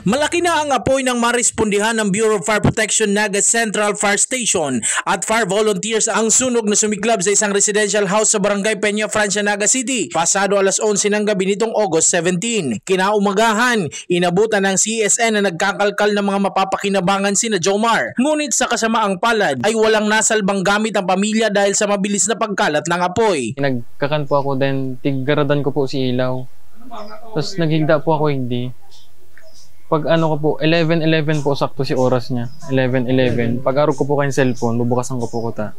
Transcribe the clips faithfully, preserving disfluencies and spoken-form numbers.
Malaki na ang apoy nang marespondihan ng Bureau of Fire Protection Naga Central Fire Station at fire volunteers ang sunog na sumiklab sa isang residential house sa Barangay Peña Francia, Naga City, pasado alas onse ng gabi nitong August seventeen. Kinaumagahan, inabutan ng C S N na nagkakalkal ng mga mapapakinabangan sina Jomar. Ngunit sa kasamaang palad ay walang nasalbang gamit ang pamilya dahil sa mabilis na pagkalat ng apoy. Nagkakan po ako, then tiggaradan ko po si ilaw. Tapos naghigda po ako higdi. Pag ano ko po, eleven eleven po sakto si oras niya. Eleven eleven. Pag arog ko po kayong cellphone, bubukasan ko po kuta.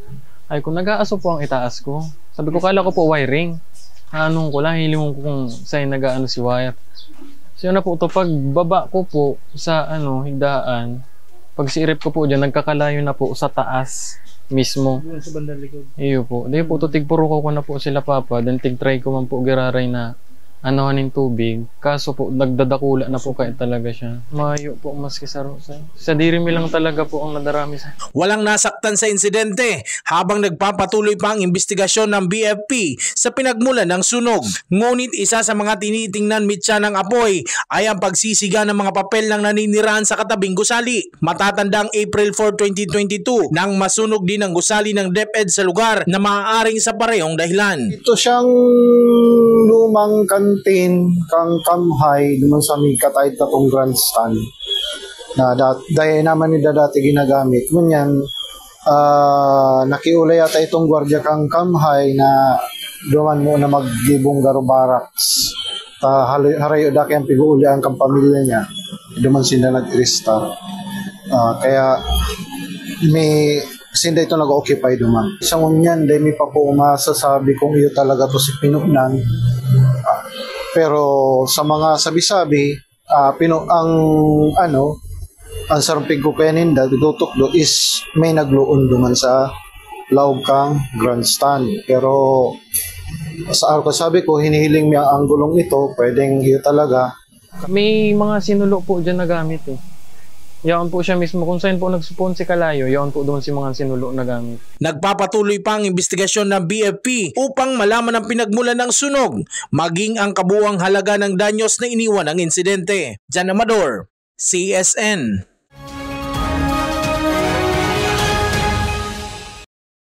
Ay, kung nag-aaso po ang itaas ko. Sabi ko, kala ko po wiring. Anong ko lang, hilingon ko kung saan nag-aano si wire. So, yun na po to, pag baba ko po sa ano, higdaan, pag siirip ko po dyan, nagkakalayo na po sa taas mismo. Doon sa bandang likod. Iyo po. Di po, to, tigpurukaw ko na po sila, Papa. Then tig-try ko man po giraray na ano ning tubig. Kaso po, nagdadakula na po kaya talaga siya. Mayo po, maski saro, sir. Sa diri mi lang talaga po ang nadarami, sir. Walang nasaktan sa insidente habang nagpapatuloy pa ang investigasyon ng B F P sa pinagmulan ng sunog. Ngunit isa sa mga tinitingnan mitya ng apoy ay ang pagsisiga ng mga papel ng naninirahan sa katabing gusali. Matatandang April four, twenty twenty-two, nang masunog din ang gusali ng DepEd sa lugar na maaaring sa parehong dahilan. Ito siyang lumang kantin kang Kamhay, duman sa may kataid katong grandstand. Na dat-, dahil naman nila dati ginagamit. Ngunyan, ah, nakiulay yata itong gwardiya kang Kamhay na duman muna maggibong garo barracks. Ta haloy-, harayo daki ang pig-uulian kang pamilya niya. Duman sila nag-restart. Ah, kaya may sinda ito nag-occupy duman. Sa ngunyan, dai mi pa po masasabi kung iyo talaga to si Pinunan. Ah, pero sa mga sabi-sabi, ah, pinu-, ang ano, ang sarong pigkukaya ninda, tutukdo is may nagluon duman sa laog kang grandstand. Pero sa ako sabi ko, hinihiling mi ang anggulong ito, pwedeng iyo talaga. May mga sinulo po dyan na gamit eh. Yaon po siya mismo. Kung saan po nagsupon si Kalayo, yaon po doon si mga sinulo na gamit. Nagpapatuloy pa ang investigasyon ng B F P upang malaman ang pinagmulan ng sunog, maging ang kabuuang halaga ng danyos na iniwan ng insidente. Jan Amador, C S N.